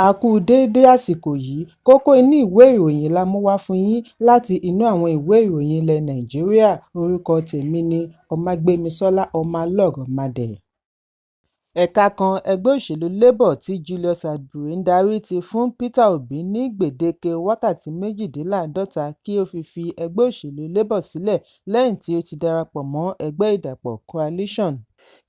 A kú déédé àsìkò yìí. Kókó inú ìwé ìròyìn la mú wá fún yín láti inú àwọn ìwé ìròyìn ilẹ̀ Nàìjíríà. Orúkọ tèmi ni Ọmágbémisọ́lá Ọmọlọ́rọ̀madẹ̀. Ẹ̀ka kan ẹgbẹ́ òṣèlú Labour tí Julius Abure ń darí ti fún Peter Obi ní gbèdéke wákàtí 48 kí ó fi fi ẹgbẹ́ òṣèlú Labour sílẹ̀ lẹ́yìn tí ó ti darapọ̀ mọ́ ẹgbẹ́ ìdàpọ̀ Coalition.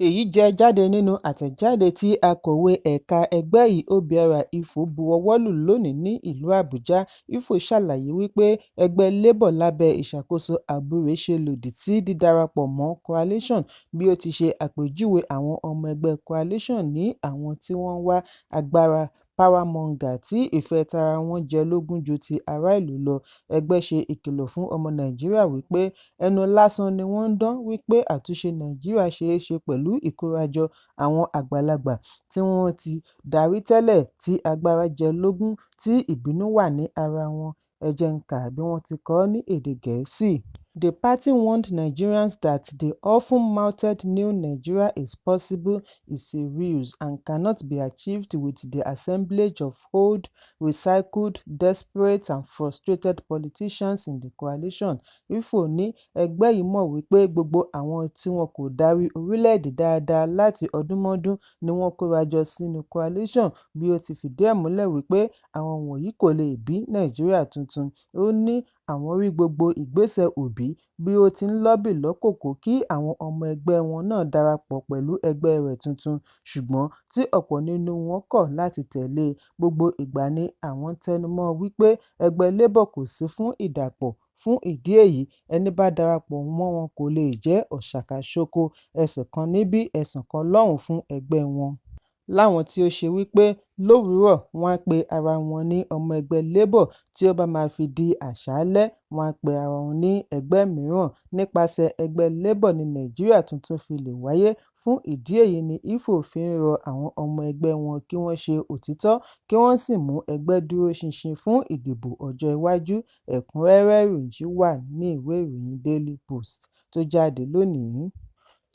Èyí jẹ jáde nínú àtẹ̀jáde tí akọ̀wé ẹ̀ka ẹgbẹ́ yìí Obiora Ifo buwọ́lù lónìí ní ìlú Àbújá. Ifo ṣàlàyé wípé ẹgbẹ́ Labour lábẹ́ ìṣàkóso Abure ṣe lòdì sí dídarapọ̀ mọ́ Coalition bí ó ti ṣe àpèjúwe àwọn ọmọ ẹgbẹ́ Coalition ní àwọn tí wọ́n ń wá agbára power monger tí ìfẹ́ tara wọn jẹ lógún ju ti ará ìlú lọ. Ẹgbẹ́ ṣe ìkìlọ̀ fún ọmọ Nàìjíríà wípé ẹnu lásán ni wọ́n ń dán wípé àtúnṣe Nàìjíríà ṣeé ṣe pẹ̀lú ìkórajọ àwọn àgbàlagbà tí wọ́n ti darí tẹ́lẹ̀ tí agbára jẹ lógún tí ìbínú wà ní ara wọn. Ẹ jẹ́ n kà á bí wọ́n ti kọ ọ́ ní èdè Gẹ̀ẹ́sì. The party warned Nigerians that the often mouthed new Nigeria is possible is a ruse and cannot be achieved with the assemblage of old, recycled, desperate and frustrated politicians in the coalition. Ifo ní ẹgbẹ́ yìí mọ̀ wípé gbogbo àwọn tí wọn kò darí orílẹ̀-èdè dáadáa láti ọdúnmọ́dún ni wọ́n kórajọ sínú coalition bí ó ti fìdí ẹ̀ múlẹ̀ wípé àwọn wọ̀nyí kò lè bí Nàìjíríà tuntun. Ó ní àwọn rí gbogbo ìgbésẹ̀ Obi bí ó ti ń lọ́bì lọ́kòkò kí àwọn ọmọ ẹgbẹ́ wọn náà darapọ̀ pẹ̀lú ẹgbẹ́ rẹ̀ tuntun, ṣùgbọ́n tí ọ̀pọ̀ nínú wọn kọ̀ láti tẹ̀lé e. Gbogbo ìgbà ni àwọn ń tẹnumọ́ wípé ẹgbẹ́ Labour kò sí fún ìdàpọ̀, fún ìdí èyí ẹní bá darapọ̀ mọ́ wọn kò lè jẹ́ ọ̀ṣàkàṣokò ẹsẹ̀ kan níbí ẹsẹ̀ kan lọ́hùn-ún fún ẹgbẹ́ wọn. Láwọn tí ó ṣe wípé lówùúrọ̀ wọ́n á pe ara wọn ní ọmọ ẹgbẹ́ Labour, tí ó bá máa fi di àṣálẹ́ wọ́n á pe ara wọn ní ẹgbẹ́ mìíràn. Nípasẹ̀ ẹgbẹ́ Labour ní Nàìjíríà tuntun fi lè wáyé. Fún ìdí èyí ni Ifo fi ń rọ àwọn ọmọ ẹgbẹ́ wọn kí wọ́n ṣe òtítọ́ kí wọ́n sì mú ẹgbẹ́ dúró ṣinṣin fún ìdìbò ọjọ́ iwájú. Ẹ̀kúnrẹ́rẹ́ ìròyìn yìí wà nínú ìwé ìròyìn Daily Post tó jáde lónìí.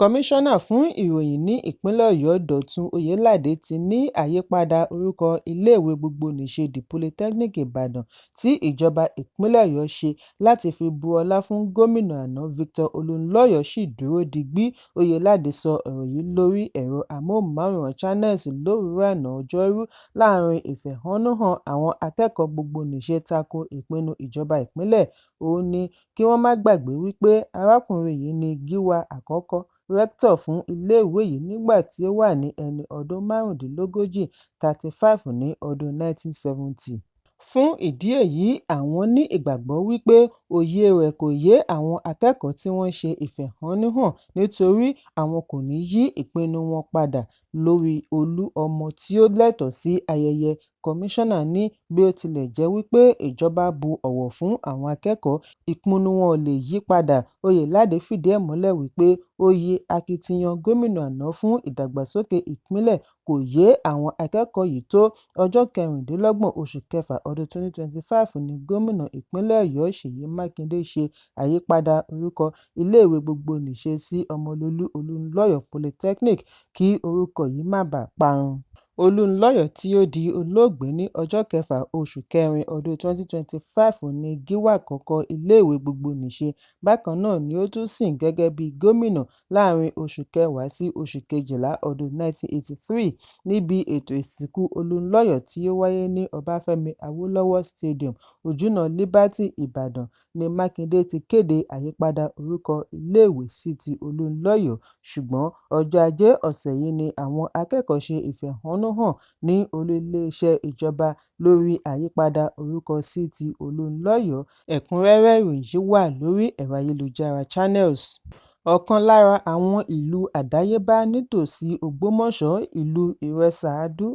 Kọmíṣánná fún ìròyìn ní ìpínlẹ̀ Ọ̀yọ́ Dọ̀tun Oyèládé ti ní àyípadà orúkọ iléèwé gbogbonìṣe The Polytechnic Ìbàdàn tí ìjọba ìpínlẹ̀ Ọ̀yọ́ ṣe láti fi bu ọlá fún gómìnà àná Victor Olúnlọ́yọ̀ sì dúró digbí. Oyèládé sọ ọ̀rọ̀ yìí lórí ẹ̀rọ amóhùnmáwòrán Channels lówùúrọ̀ àná Ọjọ́rú láàrin ìfẹ̀hónúhàn àwọn akẹ́kọ̀ọ́ gbogbonìṣe tako ìpinnu ìjọba ìpínlẹ̀. Ó ní kí wọ́n má gbàgbé wípé arákùnrin yìí ní Gíwá àkọ́kọ́ rẹ́kítọ̀ fún iléèwé yìí nígbà tí ó wà ní ẹni ọdún márùndínlógójì 35 ní ọdún 1970. Fún ìdí èyí àwọn ní ìgbàgbọ́ wípé òye rẹ̀ kò yé àwọn akẹ́kọ̀ọ́ tí wọ́n ń ṣe ìfẹ̀hónúhàn nítorí àwọn kò ní yí ìpinnu wọn padà lórí olú ọmọ tí ó lẹ́tọ̀ọ́ sí ayẹyẹ. Kọmíṣánná ní bí ó tilẹ̀ jẹ́ wípé ìjọba bu ọ̀wọ̀ fún àwọn akẹ́kọ̀ọ́, ìpinnu wọn ò lè yí padà. Oyèládé fìdí ẹ̀ múlẹ̀ wípé òye akitiyan gómìnà àná fún ìdàgbàsókè ìpínlẹ̀ kò yé àwọn akẹ́kọ̀ọ́ yìí tó. Ọjọ́ 26 oṣù kẹfà ọdún 2025 ní gómìnà ìpínlẹ̀ Ọ̀yọ́ Ṣèyí Mákindé ṣe àyípadà orúkọ iléèwé gbogbonìṣe sí Ọmọlúlú Olúnlọ́yọ̀ Polytechnic kí orúkọ yìí má bàa parun. Olúnlọ́yọ̀ tí ó di olóògbé ní ọjọ́ kẹfà oṣù kẹrin ọdún 2025 ní gíwá àkọ́kọ́ iléèwé gbogbonìṣe. Bákan náà ni ó tún sìn gẹ́gẹ́ bí gómìnà láàrin oṣù kẹwàá sí oṣù kejìlá ọdún 1983. Níbi ètò ìsìnkú Olúnlọ́yọ̀ tí ó wáyé ní Ọbáfẹ́mi Awólọ́wọ̀ Stadium, Ojúnà Liberty, Ìbàdàn ní Mákindé ti kéde àyípadà orúkọ iléèwé sí ti Olúnlọ́yọ̀. Ṣùgbọ́n ọjọ́ Ajé ọ̀sẹ̀ yìí ni àwọn akẹ́kọ̀ọ́ ṣe ìfẹ̀hónúhàn ní olú iléeṣẹ́ ìjọba lórí àyípadà orúkọ sí ti Olúnlọ́yọ̀. Ẹ̀kúnrẹ́rẹ́ ìròyìn yìí wà lórí ẹ̀rọ ayélujára Channels. Ọ̀kan lára àwọn ìlú àdáyébá nítòsí Ògbómọ̀ṣọ́, ìlú Ìrẹsà-Adú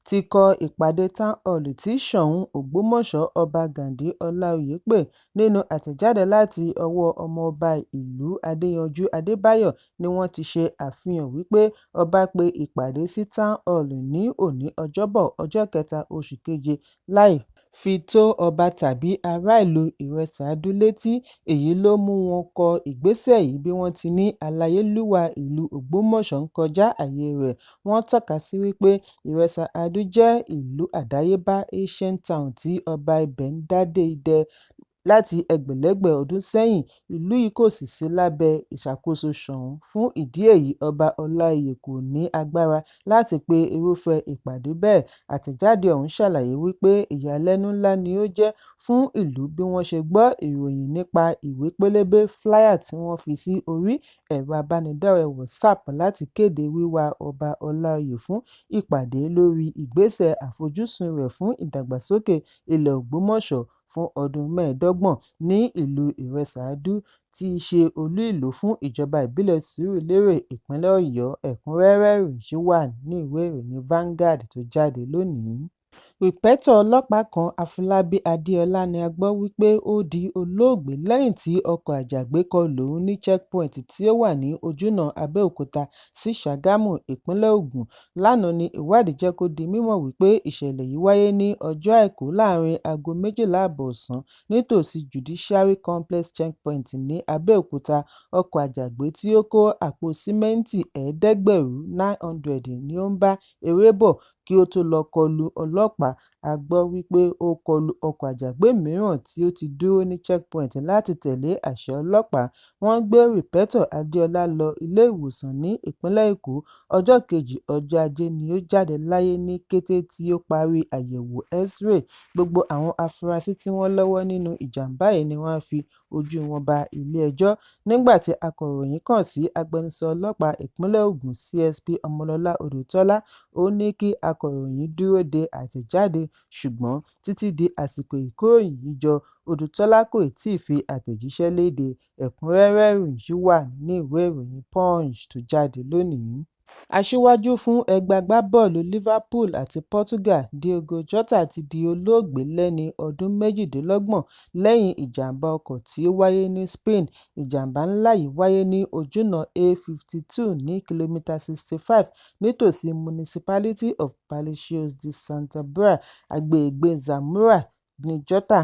ti kọ ìpàdé Town Hall tí Soun Ògbómọ̀ṣọ́ Ọba Ghandi Ọláoyè pè. Nínú àtẹ̀jáde láti ọwọ́ Ọmọọba ìlú Adéyanjú Adébáyọ̀ ni wọ́n ti ṣe àfihàn wípé ọba pe ìpàdé sí Town Hall ní òní Ọjọ́bọ̀, ọjọ́ kẹta oṣù keje láì Fi tó ọba tàbí aráàlú Ìrẹsàdù létí, èyí ló mú wọn kọ ìgbésẹ̀ yìí bí wọ́n ti ní Aláyélúwà ìlú Ògbómọ̀ṣọ́ ń kọjá àyè rẹ̀. Wọ́n tọ́ka sí wípé Ìrẹsàdù jẹ́ ìlú àdáyébá ancient town tí ọba ibẹ̀ ń dádé idẹ láti ẹgbẹ̀lẹ́gbẹ̀ ọdún sẹ́yìn, ìlú yìí kò sì sí lábẹ́ ìṣàkóso Ṣọ̀ún, fún ìdí èyí Ọba Ọláoyè kò ní agbára láti pe irúfẹ́ ìpàdé bẹ́ẹ̀. Àtẹ̀jáde ọ̀hún ṣàlàyé wípé ìyàlẹ́nu ńlá ni ó jẹ́ fún ìlú bí wọ́n ṣe gbọ́ ìròyìn nípa ìwé pélébé flyer tí wọ́n fi sí orí ẹ̀rọ ìbánidọ́rẹ̀ẹ́ WhatsApp láti kéde wíwá Ọba Ọláoyè fún ìpàdé lórí ìgbésẹ̀ àfojúsùn rẹ̀ fún ìdàgbàsókè ilẹ̀ Ògbómọ̀ṣọ́ fún ọdún 25 ní ìlú Ìrẹsàdù tí í ṣe olú ìlú fún ìjọba ìbílẹ̀ Sùúrùlérè, ìpínlẹ̀ Ọ̀yọ́. Ẹ̀kúnrẹ́rẹ́ ìròyìn ṣì wà nínú ìwé ìròyìn Vanguard tó jáde lónìí. Rípẹ́tọ́ ọlọ́pàá kan, Afọlábí Adéọlá ni a gbọ́ wípé ó di olóògbé lẹ́yìn tí ọkọ̀ àjàgbé kọ lù ú ní check point tí ó wà ní ojúnà Abẹ́òkúta sí Ṣàgámù, ìpínlẹ̀ Ògùn. Lánàá ní ìwádìí jẹ́ kó di mímọ̀ wípé ìṣẹ̀lẹ̀ yìí wáyé ní ọjọ́ Àìkú láàárín aago 12:30 ọ̀sán nítòsí Judiciary Complex Checkpoint ní Abẹ́òkúta. Ọkọ̀ àjàgbé tí ó kó àpò sìmẹ́ǹtì 900 ní ó ń bá eré bọ̀ kí ó tó lọ kọlu ọlọ́pàá. A gbọ́ wípé ó kọlu ọkọ̀ àjàgbé mìíràn tí ó ti dúró ní check point láti tẹ̀lé àṣẹ ọlọ́pàá. Wọ́n gbé Rípẹ́tọ́ Adéọlá lọ ilé-ìwòsàn ní ìpínlẹ̀ Èkó. Ọjọ́ kejì, ọjọ́ Ajé ni ó jáde láyé ní kété tí ó parí àyẹ̀wò X-ray. Gbogbo àwọn afurasí tí wọ́n lọ́wọ́ nínú ìjàm̀bá yìí ni wọ́n á fi ojú wọn bá ilé-ẹjọ́. Nígbà tí akọ̀ròyìn kàn sí agbẹnusọ ọlọ́pàá ìpínlẹ̀ Ògùn CSP Ọmọlọ́lá Odùtọ́lá, ó ní kí akọ̀ròyìn dúró de àtẹ̀jáde, ṣùgbọ́n títí di àsìkò ìkóròyìn yìí jọ, Odùtọ́lá kò tíì fi àtẹ̀jíṣẹ́ léde. Ẹ̀kúnrẹ́rẹ́ ìròyìn ṣì wà nínú ìwé ìròyìn Punch tó jáde lónìí. Aṣíwájú fún ẹgbẹ́ agbábọ́ọ̀lù Liverpool àti Portugal Diogo Jota ti di olóògbé lẹ́ni ọdún 28 lẹ́yìn ìjàm̀bá ọkọ̀ tí ó wáyé ní Spain. Ìjàm̀bá ńlá yìí wáyé ní ojúnà A52 ní kìlómítà 65 nítòsí Municipality of Palacios de Sanabria, agbègbè Zamora ní Jota.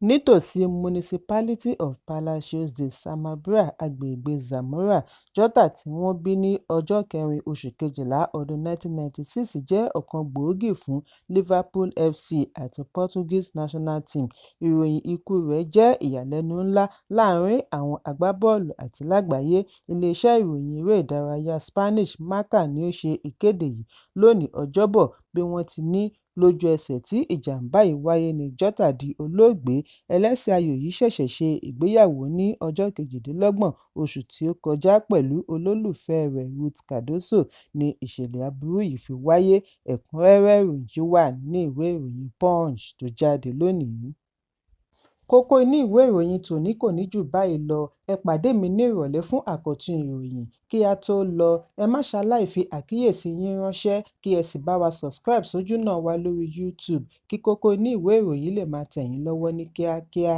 Nítòsí Municipality of Palacios de Sanabria, agbègbè Zamora. Jota tí wọ́n bí ní ọjọ́ 4 oṣù kejìlá ọdún 1996 jẹ́ ọ̀kan gbòógì fún Liverpool FC àti Portuguese national team. Ìròyìn ikú rẹ̀ jẹ́ ìyàlẹ́nu ńlá láàárín àwọn agbábọ́ọ̀lù àti lágbàáyé. Ilé-iṣẹ́ ìròyìn eré ìdárayá Spanish Marca ni ó ṣe ìkéde yìí lónìí Ọjọ́bọ̀ bí wọ́n ti ní lójú ẹsẹ̀ tí ìjàm̀bá yìí wáyé ní Jota di olóògbé. Ẹlẹ́sẹ̀ ayò yìí ṣẹ̀ṣẹ̀ ṣe ìgbéyàwó ní ọjọ́ 28 oṣù tí ó kọjá pẹ̀lú olólùfẹ́ẹ rẹ̀ Ruth Cardoso ní ìṣẹ̀lẹ̀ aburú yìí fi wáyé. Ẹ̀kúnrẹ́rẹ́ ìròyìn ṣì wà nínú ìwé ìròyìn Punch tó jáde lónìí. Kókó inú ìwé ìròyìn tòní kò ní jù báyìí lọ. Ẹ pàdé mi ní ìrọ̀lẹ́ fún àkọ́tún ìròyìn. Kí á tó lọ, ẹ má ṣaláì fi àkíyèsí yín ránṣẹ́ kí ẹ sì bá wa subscribe sójúnà wa lórí YouTube kí kókó inú ìwé ìròyìn lè máa tẹ̀ yín lọ́wọ́ ní kíákíá.